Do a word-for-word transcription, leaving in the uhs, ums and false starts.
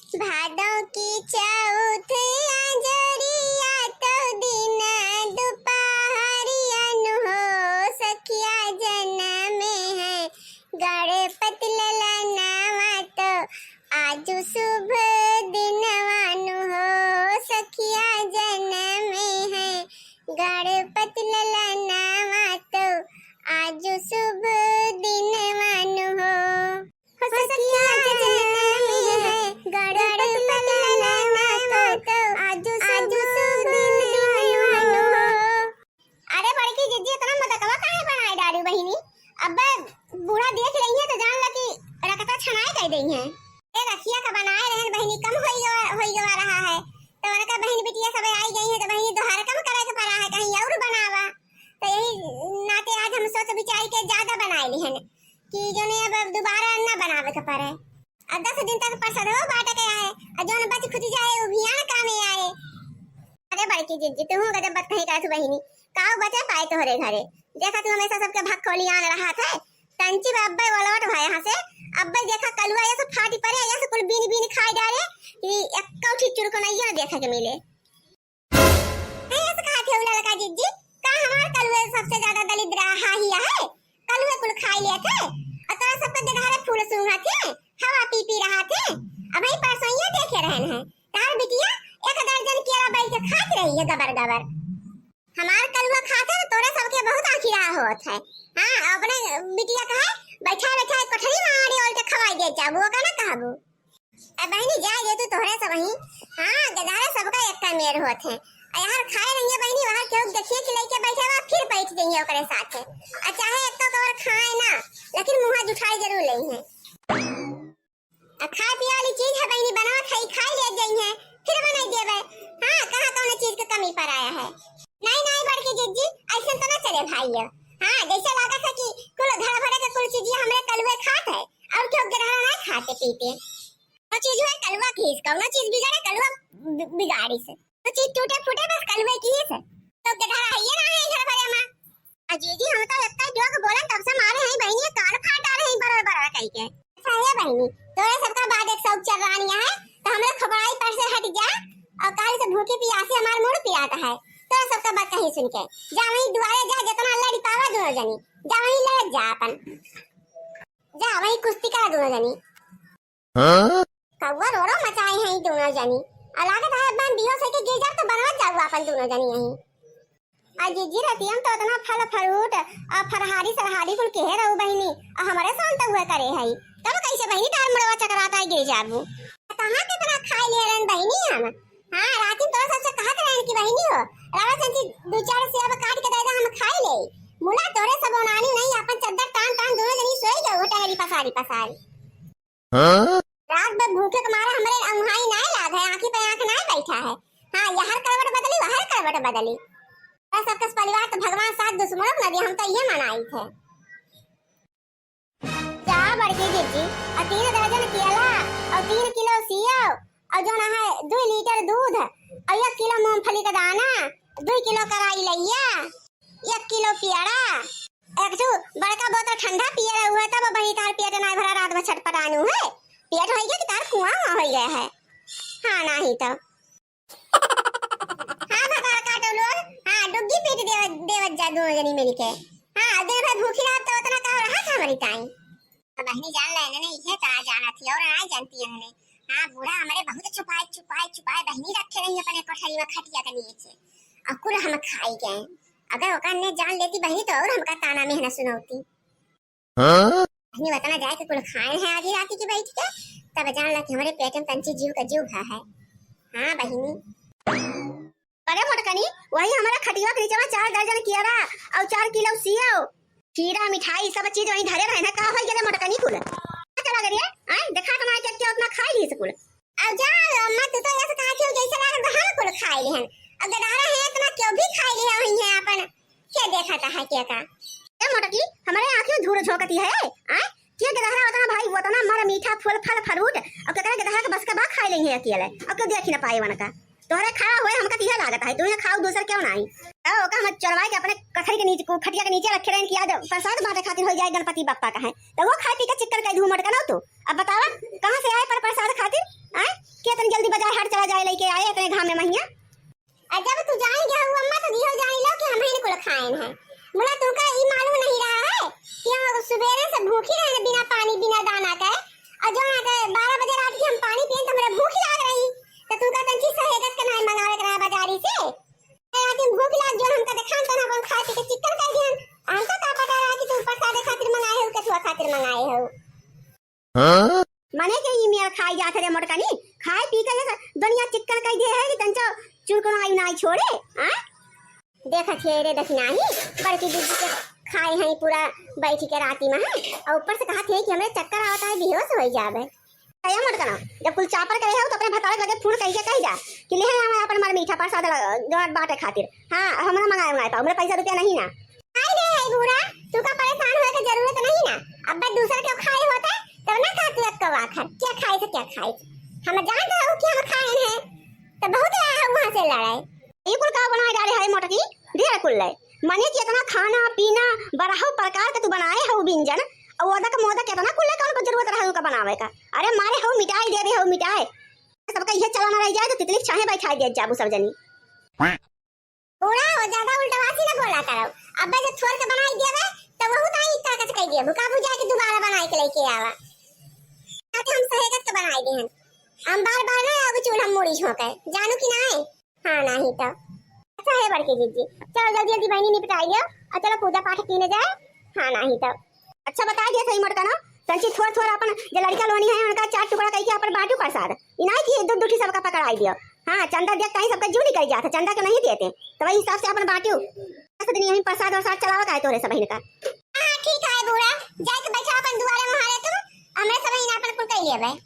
भादों की चौथ अंजोरिया तो दिन दुपहरिया नु हो, सखिया जनमे है गणपति ललनवा तो आजु शुभ दिनवा नु हो, सखिया जनमे है गणपति ललनवा तो आजु शुभ दिनवा नु हो। हो सखिया जनमे है गणपति ललनवा तो आजु शुभ दिनवा नु हो। अरे बड़की जिज्जी, इतना मदकवा काहे बनाए डारी बहिनी? अब्बे बूढ़ा देख लेइहैं तो जान ला कि रकता छनाए कइ देइहैं। ए रखिया का बनाए रहन बहिनी, कम होई गवा, होई गवा रहा है। तो उनका बहिन बिटिया सब आई गई है तो बहिनी दोहार कम करे के पड़ा है, कहीं और बनावा। तो यही नाते आज हम सोच विचार के ज्यादा बनाए लिहन कि जोने अब दोबारा न बनावे के पड़े। अब दस दिन तक प्रसादो बांटे के आए, और जौन बच खुच जाए, उ भियान कामे आए। अरे बड़की जिज्जी, तू गजब बात कही कहत बहिनी, काऊ बचे पाए तोहरे घरे? देखा तू हमेशा सबके भक्खोलियान रहत है, तंची बा अब्बे वलवट भा यहाँ से, अब्बे देखा कलुआ ये सब फाटी पड़े, ये सब कुल बीन बीन खाए डारे, कि एक्को ठी चुरकनैया न देखे के मिले। नहीं ऐसे कहा थे ललका जिज्जी, का हमार कलुए सबसे ज्यादा दलिद्र हाही है? कलुए कुल खाई लेत है, और तोरा सबके गेदहरे फूल सूंघत है, हवा पी पी रहत है। अब ही परसोइये देखे रहन है, तार बिटिया एक दर्जन केला बैठ के खात रही है गबर गबर। हमार कलुआ खात है तो तोरे सबके बहुत आँखी रहा होत है। हाँ, अपने बिटिया कहे बैठा बैठा कोठरी में आड़ी ओढ़ के खवाई दे जाबू, ओका ना कहबू। अब बहिनी जाए दे तू तोहरे सब ही। हाँ, गेदहरे सबका एक्का मेर होत है। आ यार खाए रहिए बहिनी, वहाँ केहू देखिए कि लइके बैठे बा, फिर बैठ जइए ओकरे साथे। आ चाहे एक तो कवर खाए ना, लेकिन मुँह जुठाई जरूर लेइहैं। आ खाए पिए वाली चीज है बहिनी, बनवा खाई, खाई ले जइहैं, फिर बनाई देबे। हाँ, कहाँ कौनो चीज के कमी पर आया है? नहीं, नहीं बड़की जिज्जी, ऐसे तो ना चले भाई। हाँ, जैसे लागत है कि कुल घर भरे के कुल चीज हमरे कलुए खात है, और केहू गेदहरा नहीं खाते पीते। वो चीज हुआ कलुआ की, कौनो चीज बिगाड़े कलुआ बि-, बिगाड़ी से। तो चीज टूटे फूटे बस कलुए की से। तो गेदहरा है ये ना है घर भरे में। आ जीजी, हम तो इतना जोर के बोलन तब से मारे हैं बहिनी, कान फाटा रहे हैं बरर बरर कही के। अच्छा है बहिनी, तोरे सबका बाद एक शौक चल रहा नहीं है, तो हम लोग खपड़ाई पर से हट जा, और काल से भूखी पियासी हमार मूड़ पिरात है। तोरे सबका बात कहीं सुन के जा, वहीं दुआरे जा, जितना लड़ी पावा दोनों जनी, जा वहीं लड़ जा अपन, जा वहीं कुश्ती करा दोनों जनी। हाँ? कौआ रोड़ो मचाए हैं ई दोनों जनी। आ लागत है अब हम बेहोश होके गिर जाब तो बनवत जाऊ अपन दोनों जनी यहीं। आ जीजी रतिया में तो इतना फल फ्रूट आ फरहारी सरहारी कुल केहे रहू बहिनी, आ हमरे साथ तो हुए करे है। तब कैसे बहिनी तार मुड़वा चकराता है गिर जाबू? कहाँ कितना खाई ले रहन बहिनी हम। हाँ, रात में तोरे सबसे कहत रहन कि बहिनी हो, रावा संची दो चार सेब काट के दे दे, हम खाई ले। मुला तोरे सब ओनानी नहीं, अपन चद्दर तान तान दोनों जनी सोई गए, टंगरी पसारी पसारी। हाँ? रात भर भूखे के मारे हमरे अंगुहाई नाय लाग है, आँखी पे आँख नाय बैठा है। हाँ, यहर करवट बदली, वहर करवट बदली। बस सबके परिवार तो भगवान साथ दुश्मनों को न दिया, हम तो ये मनाई थे। जा बड़की जिज्जी, और तीन दर्जन केला, और तीन किलो सेव, और जो ना है दो लीटर दूध, और एक किलो मूंगफली का दाना, दो किलो कराई लइया, एक किलो पियड़ा, एक ठो बड़का बोतल ठंडा पिए रहुए, तब वही तार पेट ना भरा, रात भर छटपटानू है। पेट होई गया कि तार कुआं हुआं होई गया है। हाँ, नाही तो। हाँ, भतार काटो लोग। हाँ, डुग्गी पीट देव-, देवत जा दोनों जनी मिलके। हाँ, दिन भर भूखी रहब तो उतना का रहा था हमारी ताई। बहिनी जान ले, इन्हें इहे ता जाना थी और ना जानती है इन्हें। हाँ, बूढ़ा हमारे बहुत छुपाए, छुपाए, छुपाए बहिनी रखे रही अपने कोठरी में खटिया के नीचे। और कुल हम खाई गए। अगर ओकर ने जान लेती बहिनी तो और हमका ताना मेहना सुनौती। हाँ? बहिनी वतना जाए के कुल खाए हैं आधी रात की बैठ के, तब जान ला कि हमारे पेट में तंची जीव का जीव भा है। हाँ बहिनी। अरे मोटकनी, वही हमारा खटिया के नीचे में चार दर्जन केरा और चार किलो सेव, खीरा, मिठाई, सब चीज वहीं धरे रहे ना, का होई गेले मोटकनी कुल? चला गए रे, आए, देखा तो मार के क्या उतना खाई ली से कुल। अब जा, अम्मा, तू तो ऐसे कहा क्यों, जैसे लागल बा हम कुल खाई लिहन। अब गदहरा है इतना क्यों भी खाई लिया हुई है अपन, के देखा था है के का? ए मोटकी, हमारे आँखी में धूल झोंकती है, आए? के गदहरा उतना भाई, वो उतना मर मीठा फल, फल, फ्रूट, और केकरा गदहरा के बस का बा खाई लेंगे अकेले, और क्यों देखी ना पाए वनका? तोहरे खावा होए हमका तिहे लागत है, तू ये खाऊ दूसर क्यों नाही? तो ओका हम चोरवाई के अपने कथरी के नीचे को, खटिया के नीचे रखे रहन कि आज प्रसाद बांटे खातिर हो जाए गणपति बप्पा का है, तो वो खाए पी के चिक्कन कई धूम मटका ना तू। अब बतावा, कहाँ से आए पर प्रसाद खातिर? आए? जाए लेके आए इतने घाम में महिया। और जब तू जान गया हो अम्मा, तो दियो जान लो कि हम ही कुल खाएन है। मुला तुमका ई मालूम नहीं रहा है कि हम सुबेरे से भूखी रहे बिना पानी बिना दाना के, और जो यहाँ के बारह बजे रात के हम पानी पिए तो हमरा भूख लाग रही, तो तुमका तंची सहेगत के नहीं मंगावे के रहा बाजारी से। रात में भूख लाग जो हमका देखान तो ना अपन खाए पी के चिकन कर दिहन। हमका का पता रहा कि तू प्रसाद खातिर मंगाए हो, कछुआ खातिर मंगाए हो। हाँ? मने के ई मेर खाई जात रे मोटकनी, खाए पी के ये दुनिया चिक्कन कई दे है कि तंचो चुरकुनाई नाई छोड़े, हाँ? देखत है रे दखिनाही, बड़की दीदी के खाए हैं पूरा बैठी के राती में, हैं? और ऊपर से कहत है कि हमरे चक्कर आवत है, बेहोश हो जाबे। ए मोटकना, जब कुल चापर करे हो तो अपने भतारे के लगे फोन कइके कह जा कि ले है हमारे अपन मार मीठा प्रसाद ल-, बांटे खातिर। हाँ, हमरा मंगाए मंगाए पाओ, मेरे पैसा रुपया नहीं ना। आई रे, है बूढ़ा, तू का परेशान होए के जरूरत नहीं ना। अब दूसर के खाए होते, तब ना कहती अक्का वाखर, क्या खाए से, क्या खाए से। हम जानते हो कि हम खाए हैं, तो बहुत आया है वहाँ से लड़ाई। ई कुल का बनाए डाले है मोटकी, ढेर कुल ले। मने कि इतना खाना पीना, बरहु प्रकार के तू बनाए हो व्यंजन, और ओदक मोदक इतना कुल ले, कौन को जरूरत रहा उनका बनावे का? अरे मारे हो मिटाई दे दे हो मिटाई। सबका यह चलाना रह जाए तो तितली छाहे बैठाई दे जाबू सब जनी। बूढ़ा हो, ज्यादा उल्टवासी ना बोला करो। अब्बे जब छोड़ के बनाई दिया बे, तब वहू ताई इतना कच कह दिया, भुका बुझा के दोबारा बनाई के लेके आवा। ताकि हम सहेगत के बनाई दे हैं। हम बार बार ना अब चूल्हा मूड़ी झोंके, जानू कि नाय? हाँ, नाही तो। अच्छा है बड़की जीजी, चलो जल्दी जल्दी बहनी निपटाई लियो और चलो पूजा पाठ कीने जाए। हाँ, नाही तो। अच्छा बताई दिया सही मोटकना, तंची थोड़ थोड़ अपन जे लड़का लोनी है उनका चार टुकड़ा कइके अपन बांटू प्रसाद। इनाई की दो दुठी सबका पकड़ाई दियो। हाँ, चंदा दिया कहीं सबका जू निकल जाता, चंदा के नहीं देते, तो वही हिसाब से अपन बांटू। दस दिन यहीं प्रसाद वरसाद चलावा का है तोरे सब इनका। हाँ, ठीक है बूढ़ा, जाके बैठा अपन दुआरे मुहारे तू, हमरे सब इनाई अपन कुल कह लिया भाई।